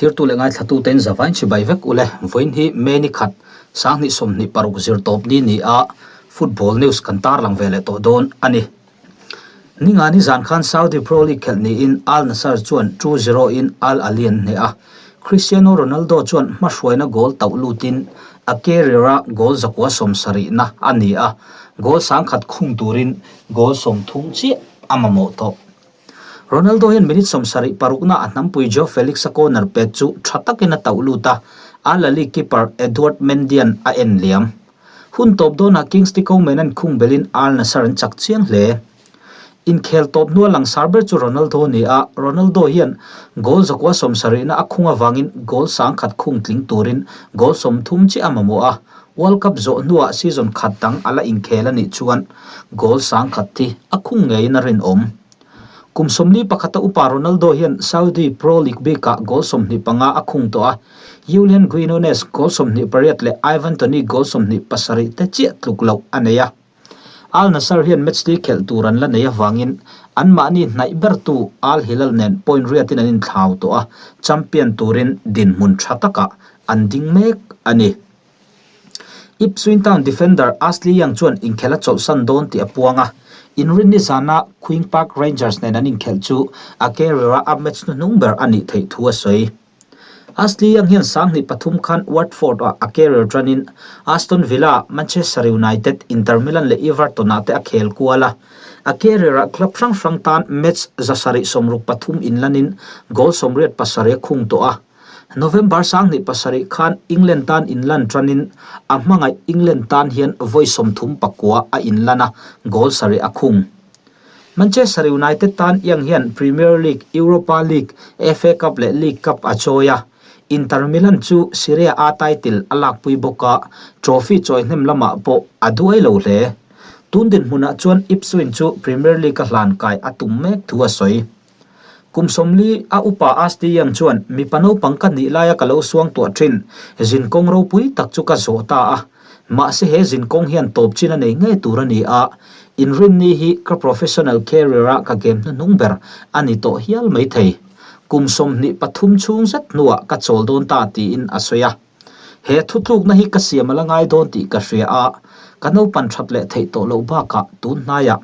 Thirtu leh ngaithlatuten zavain chibai vek ule vawiin hi May ni khat sanghnih 26 zir tawp ni ni a football news kan tarlang ve leh tawh dawn a ni. Ningani zan khan Saudi Pro League khelh niin Al Nassr chuan 2-0 in Al Ahly an hneh a, Cristiano Ronaldo chuan hmahruaina goal tauh lutin a career-a goal zakua sawmsarihna a ni a, goal sangkhat khung turin goal 30 chiah a mamawh tawh. Ronaldo hian minute 76 na a hnampui Joao Felix-a corner pet chu tha takin a tauh lut a, Al Ahly keeper Edouard Mendy-a'n a en liam. Hun tawp dawnah Kingsley Coman-a'n khung belin Al Nassr an chak chiang hle. Inkhel tawp hnua langsar ber chu Ronaldo a ni a, Ronaldo hian goal zakua 70 na a khung avangin goal 1000 khung tling turin goal 30 chiah a mamawh a, World Cup zawh hnuah season khat dang a la inkhel a nih chuan goal 1000 hi a khung ngeiin a rinawm. Kum 41 a upa Ronaldo hian Saudi Pro League bikah goal 25 a khung tawh a, Julian Quinones goal 28 leh Ivan Toney goal 27 te chiah tluk loh a nei a. Al Nassr hian match li khelh tur an la nei avangin anmahni hnaih bertu Al Hilal nen point riatin an inthlau tawh a, champion turin dinhmun tha takah an ding mek a ni. Ipswich Town defender Ashley Young chuan inkhel a chawlhsan dawn tih a puang a, inrinni zana Queen Park Rangers nen an inkhelh chu a career-a a match hnuhnung ber a nih theih thu a sawi. Ashley Young hian 2003 khan Watford-ah a career tanin Aston Villa, Manchester United, Inter Milan leh Everton-ah te a khel kual a. A career-ah club hrang hrang tan match 763 inlanin goal 87 a khung tawh a. November 2007 khan England tan inlan tanin a hmangaih England tan hian vawi 39 a inlan a, goal sarih a khung. Manchester United tan Young hian Premier League, Europa League, FA Cup leh League Cup a chawi a. Inter Milan chu Serie A title a lakpui bawk a, trophy chawi hnem lamah pawh a duai lo hle. Tun dinhmunah chuan Ipswich chu Premier League a hlan kai a tum mek thu a sawi. Kum 40 a upa Asti Young chuan mipa naupang ka nih laia ka lo suang tuah thin, zin kawng ropui tak chu ka zawh ta a. Mahse he zin kawng hian tawp chin a nei ngei tur a ni a, inrinni hi ka professional career a ka game hnuhnung ber a ni tawh hial mai thei. Kum 23 chhung zet hnuah ka chawl dawn ta tiin a sawi a. He thutlukna hi ka siam a la ngai dawn tih ka hria a, ka naupan that leh theih tawh loh bakah tun hnaiah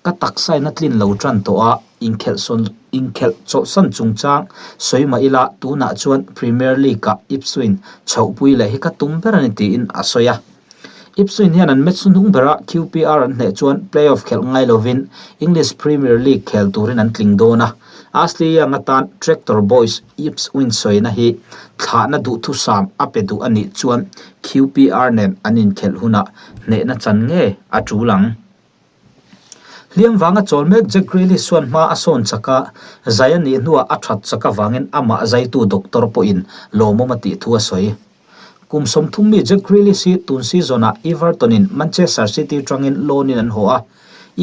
ka taksain a tlin lo tan tawh a, inkhelh sawn inkhelh chawlhsan chungchang sawi mah ila tunah chuan Premier League-ah Ipswich chhohpui leh hi ka tum ber a ni tiin a sawi a. Ipswich hian an match hnung bera QPR an hneh chuan play-off khelh ngai lovin English Premier League khel turin an tling dawn a, Ashley Young atan Tractor Boys Ipswich sawina hi thlahna duhthusam a pe duh a nih chuan QPR nen an inkhelh hunah hnehna chan nge a tul ang. Hliam vanga chawl mek Jack Grealish chuan hma a sawn chak a, zai a nih hnuah a that chak avangin amah zaitu doctor pawhin lawmawm a tih thu a sawi. Kum 30 mi Jack Grealish hi tun season-ah Everton-in Manchester City tangin loan-in an haw a,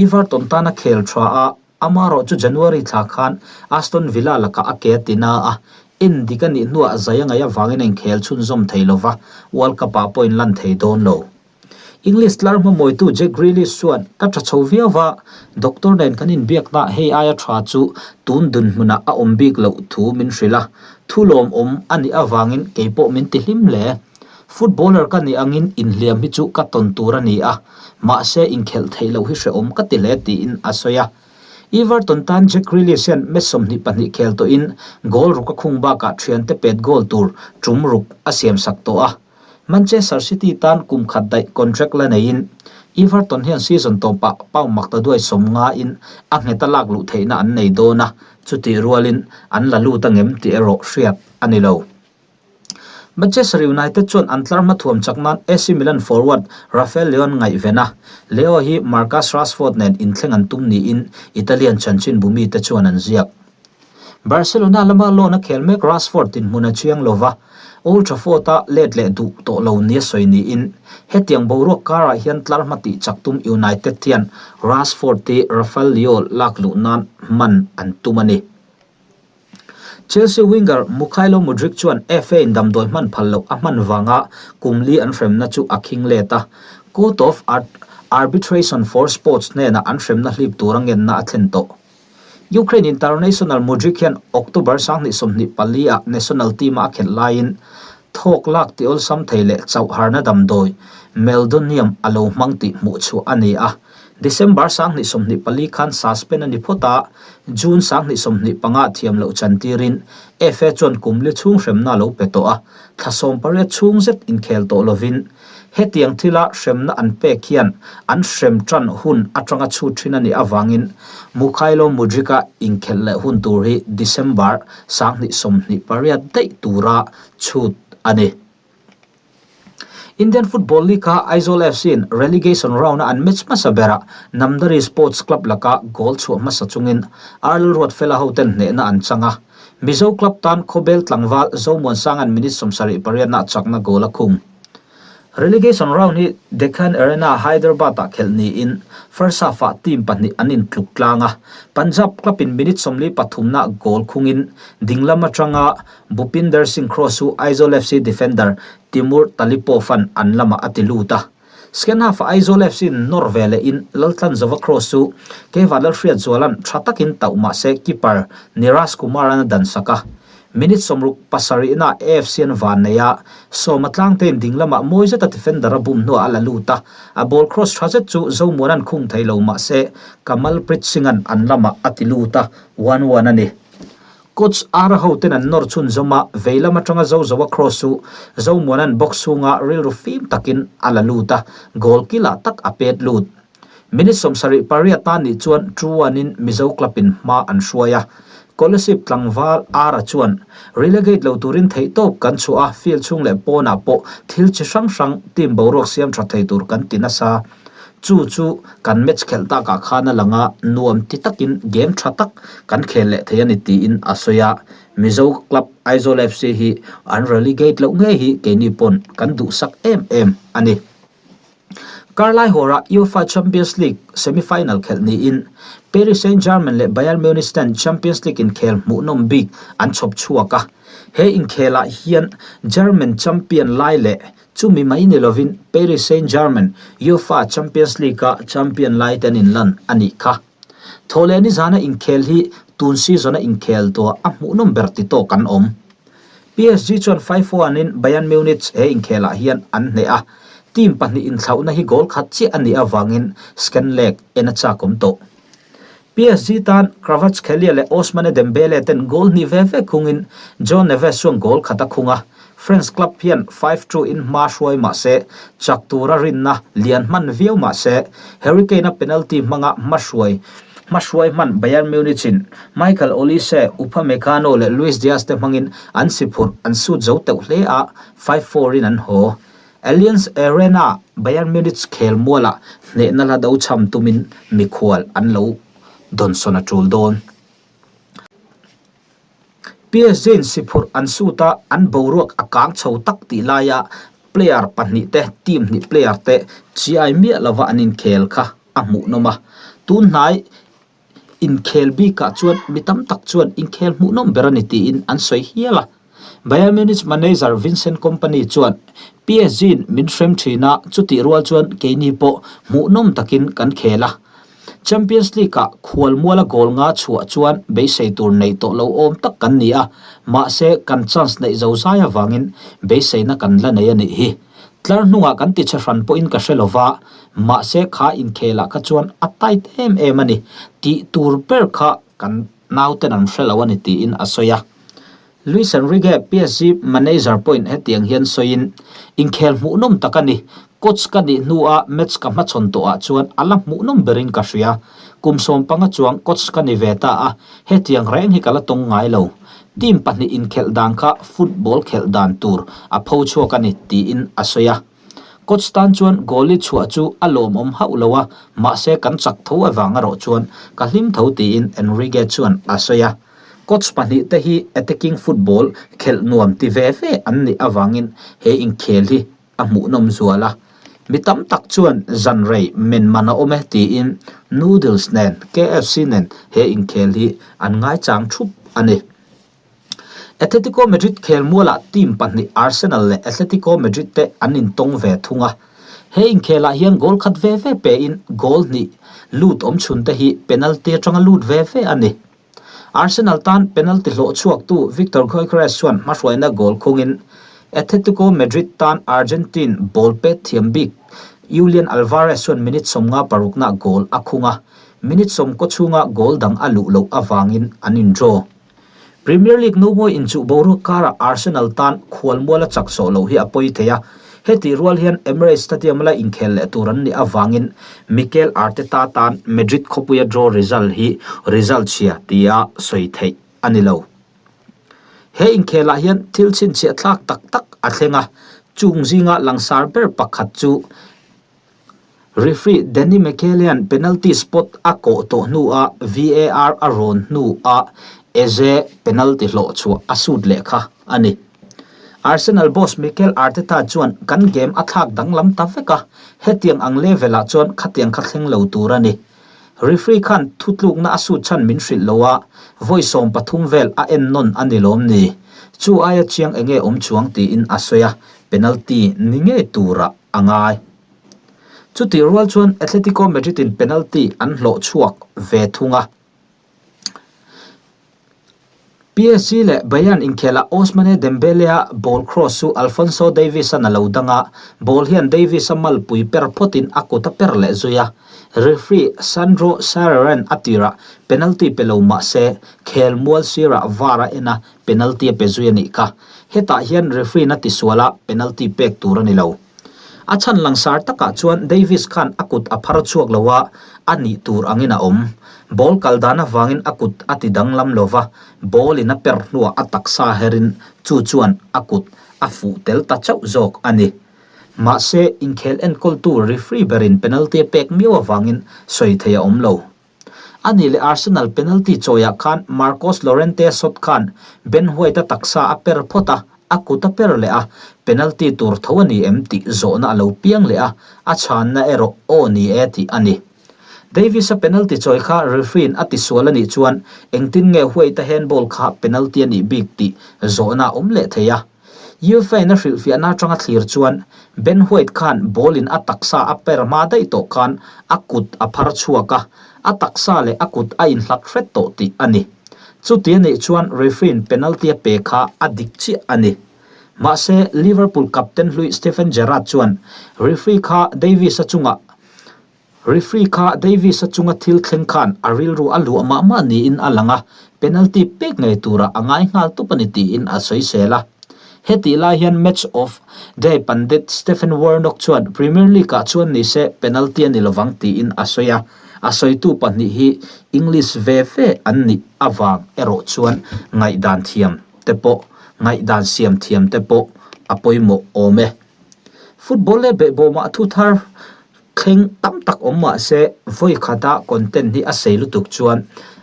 Everton tana khel tha a, amarawh chu January thla khan Aston Villa lakah a ke a ti na a, en dik a nih hnuah zai a ngaih avangin a inkhel chhunzawm thei lova, World Cup-ah pawh inlan thei dawn lo. English tlar hmamawitu Jack Grealish chuan, Ka tha chho viau va, doctor nen kan inbiakna hei aia tha chu tun dunhmunah a awm bik loh thu min hrilh a, thu lawmawm a nih avangin kei pawh min ti hlim hle. Footballer ka nih angin inhliam hi chu ka tawn tur a ni a, mahse inkhelh theih loh hi hrehawm ka ti hle tiin a sawi a. Everton tan Jack Grealish hian match 22 khel tawhin goal ruk a khung bakah thiante pet goal tur tum ruk a siamsak tawh a. Manchester City tan kum khat daih contract la neiin Everton hian season tawpah pound makta duai 50 in a nghet a lak luh theihna an nei dawn a, chutih rualin an la lut angem tih erawh hriat a ni lo. Manchester United chuan an tlar hma thuam chak nan AC Milan forward Rafael Leao ngaihven a, Leao hi Marcus Rashford nen inthleng an tum niin Italian chanchinbu mite chuan an ziak. Barcelona lama loan a khel mek Rashford dinhmun a chiang lova, Old Trafford-a let leh duh tawh lo nia sawi niin hetiang boruak karah hian tlar hma tih chak tum United hian Rashford te Rafael Leao lak luh nan hman an tum a ni. Chelsea winger Mykhailo Mudryk chuan FA in damdawi hman phal loh a hman vanga kum li an hremna chu a khing let a, Court of Arbitration for Sports hnenah an hremna hlip tura ngenna a thlen tawh. Ukraine international Mudryk hian October 2024 ah national team a a khelh laiin thawk lak ti awlsam thei leh chauh harna damdawi meldonium a lo hmang tih hmuh chhuah a ni a. December 2024 khan suspend a ni phawt a, June 2025 thiam loh chantirin FA chuan kum li chhung hremna a lo pe tawh a, thla 18 chhung zet inkhel tawh lovin hetiang thila hremna an pek hian an hrem tan hun atanga chhut thin a nih avangin Mykhailo Mudryk-a inkhelh leh hun tur hi December 2028 daih tura chhut a ni. Indian Football League-a Aizawl FC-in relegation round-a an match hmasa berah Namdhari Sports Club laka goal chhuah hmasa chungin Arlal Ruatfela hoten hnehna an chang a. Mizo club tan Khawbel tlangval Zomuansanga'n minute 78 na chakna goal a khung. Relegation round hi Deccan Arena, Hyderabad-ah khelh niin first half-ah team pahnih an intluk tlang a. Punjab club-in minute 43 na goal khungin dinglam atanga Bhupinder Singh cross chu Aizawl FC defender Timur Talipov-a'n an lamah a ti lut a. Second half-ah Aizawl FC-in nawr ve lehin Laltlanzova cross chu Keva Lalhriatzuala'n tha takin tauh mah se keeper Niraj Kumar-a'n a dansak a. Minute 67 naah AFC an van nei a, Sawma tlangtein ding lamah mawi zeta defender a bum hnuah a la lut a, a ball cross tha zet chu Zomuana'n khung thei lo mah se Kamal Preet Singh-a'n an lamah a ti lut a, 1-1 a ni. Coach Ara ho ten an nawr chhunzawm a, veilam atanga Zozo-a cross chu Zomuana'n box chhunga rilru fim takin a la lut a, goal kilah tak a pet lut. Minute 78 tan nih chuan 2-1 in Mizo club in hma an hruai a. Kolasib tlangval Ara chuan relegate lo turin theihtawp kan chhuah a, field chhung leh pawnah pawh thil chi hrang hrang team boruak siam tha thei tur kan ti nasa. Chu chu kan match khelh takah khan a lang a, nuam ti takin game tha tak kan khel leh thei a ni tiin a sawi a. Mizo club Aizawl FC hi an relegate loh ngei hi keini pawn kan duhsak em em a ni. Karlai hawrah UEFA Champions League semi-final khelh niin Paris Saint-Germain leh Bayern Munich ten Champions League inkhel hmuhnawm bik an chhawp chhuak a. He inkhelah hian German champion lai leh Chumi mai ni lovin Paris Saint-Germain UEFA Champions League-a champion lai te an inlan a nih kha. Thawhleh nizana inkhel hi tun season-a inkhel tuah a hmuhnawm ber ti tawk an awm. PSG chuan 5-1 in Bayern Munich he inkhelah hian an hneh a, team pahnih inthlauhna hi goal khat chiah a nih avangin second leg en a chakawm tawh. PSG tan Kvaratskhelia leh Ousmane Dembele ten goal hnih ve ve khungin Joao Neves chuan goal khat a khung a, French club hian 5-2 in hma hruai mah se chak tura rinna lian hman viau mah se Harry Kane-a penalty hmanga hma hruai hma hruai hman Bayern Munich in Michael Olise, Upamecano leh Luis Diaz te hmangin an si phurh an sut zo teuh hle a, 5-4 in an haw. Allianz Arena, Bayern Munich khel mualah hnehna la do cham tumin mikhual an lo dawnsawn a tul dawn. PSG in si phurh an sut a, an boruak a kang chho tak tih laia player pahnih te, team hnih player te chiai miah lova an inkhel kha a hmuhnawm a. Tun hnai Inkhel bikah chuan mi tam tak chuan inkhel hmuhnawm ber a ni tiin an sawi hial a. Bayern Munich manager Vincent Kompany chuan, PSG-in min hrem thin a, chutih rual chuan keini pawh hmuhnawm takin kan khel a. Champions League-ah khualmuala goal nga chhuah chuan beisei tur nei tawh lo awm tak kan ni a, mahse kan chance neih zo zai avangin beiseina kan la nei a nih hi. Tlar hnungah kan ti che hran pawhin ka hre lova, mahse kha inkhelah kha chuan a tight em em a ni, tih tur ber kha kan nauten an hre lo a ni tiin a sawi a. Luis Enrique, PSG manager pawhin hetiang hian sawiin, Inkhel hmuhnawm tak a ni, coach ka nih hnua match ka hmachhawn tawhah chuan a la hmuhnawm berin ka hria. Kum 15 chuang coach ka ni ve ta a, hetiang reng hi ka la tawng ngai lo. Team pahnih inkhelh dan kha football khelh dan tur a pho chhuak a ni, tiin a sawi a. Coach tan chuan goal i chhuah chu a lawmawm hauh lo a, mahse kan chak tho avang erawh chuan ka hlim tho tiin Enrique chuan a sawi a. Coach pahnih te hi attacking football khelh nuam ti ve ve an nih avangin he inkhel hi a hmuhnawm zual a, mi tam tak chuan zan rei men man a awm e tiin noodles nen KFC nen he inkhel hi an ngaichang thup a ni. Atletico Madrid khelmualah team pahnih Arsenal leh Atletico Madrid te an intawng ve thung a, he inkhelah hian goal khat ve ve pein goal hnih lut awmchhun te hi penalty atanga lut ve ve a ni. Arsenal tan penalty hlawh chhuaktu Viktor Gyökeres chuan hmahruaina goal khungin Atletico Madrid tan Argentine ball pet thiam bik Julian Alvarez chuan minute 50 parukna goal a khung a, minute 10 chhunga goal dang a luh loh avangin an in draw. Premier League nomawi inchuh boruak karah Arsenal tan khualmual a chak zawh loh hi a pawi thei a, hetih rual hian Emirates Stadium la inkhel leh tur an nih avangin Mikel Arteta tan Madrid khawpuia draw result hi result chhia tia sawi theih a ni lo. He inkhelah hian thil chhinchhiah thlak tak tak a thleng a, chung zinga langsar ber pakhat chu Referee Danny Makkelie-a'n penalty spot a kawh tawh hnuah VAR a rawn hnuah Eze penalty hlawh chhuah a sut leh kha a ni. Arsenal boss Mikel Arteta chuan kan game a thlak danglam ta vek a, hetiang ang level-ah chuan khatiang kha thleng lo tur a ni. Referee khan thutlukna a sut chhan min hrilh lo a, vawi 13 vel a en nawn a ni lawm ni? Chu aia chiang enge awm chuang tiin a sawi a, penalty ni ngei turah a ngai. Chutih rual chuan Atletico Madrid-in penalty an hlawh chhuak ve thung a. PSG leh Bayern inkhelah Ousmane Dembele-a ball cross chu Alphonso Davies-a'n a lo dang a, ball hian Davies-a malpui per phawtin a kut a per leh zui a. Referee Sandro Schärer-a'n a tirah penalty pe lo mah se, khel mual sirah VAR a en a, penalty a pe zui a nih kha. Hetah hian referee-in a tisual a, penalty pek tur a ni lo. A chhan langsar takah chuan Davies khan a kut a phar chhuak lo a, a nih tur angin a awm. Ball kal dan avangin a kut a ti danglam lo va, ball in a per hnuah a taksa herin chu chuan a kut a fuh tel ta chauh zawk a ni. Mahse, inkhel enkawltu referee berin penalty a pek miau avangin sawi thei a awm lo. A nih leh Arsenal penalty chawiah khan Marcos Llorente shot khan Ben White-a taksa a per phawt a, a kut a per leh a, penalty tur tho a ni em tih zawhna a lo piang leh a, a chhanna erawh aw ni e tih a ni. Davies-a penalty chawi kha referee-in a tisual a nih chuan engtin nge White-a handball kha penalty a nih bik tih zawhna a awm leh thei a. UEFA-in a hrilhfiahna atanga thlir chuan Ben White khan ball-in a taksa a per hma daih tawh khan a kut a phar chhuak a, a taksa leh a kut a inhlat hret tawh tih a ni. Chuti a nih chuan referee-in penalty a pe kha a dik chiah a ni. Mahse, Liverpool captain hlui Steven Gerrard chuan referee kha Davies-a chungah Referee kha Davies-a chunga thil thleng khan a rilru a luah mah mah niin a lang a, penalty pek ngei turah a ngai nghal tup a ni tiin a sawisel a. Hetih lai hian Match of Day pandit Stephen Warnock chuan Premier League-ah chuan ni se penalty a ni lovang tiin a sawi a, a sawitu pahnih hi English ve ve an nih avang erawh chuan ngaihdan thiam te pawh ngaihdan siam thiam te pawh a pawimawh awm e. Football leh behbawmah thu thar Thleng tam tak awm mah se vawi khata content hi a sei lutuk chuan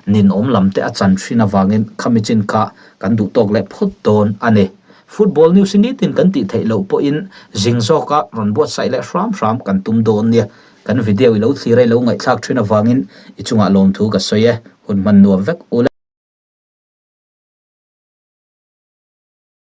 ninawm lam te a chan thin avangin khami chin kha kan duh tawk leh phawt dawn a ni. Football news hi nitin kan tih theih loh pawhin zing zawka rawn buatsaih leh hram hram kan tum dawn nia. Kan video i lo thlir a i lo ngaihthlak thin avangin i chungah lawmthu ka sawi e. Hun hman nuam vek ule.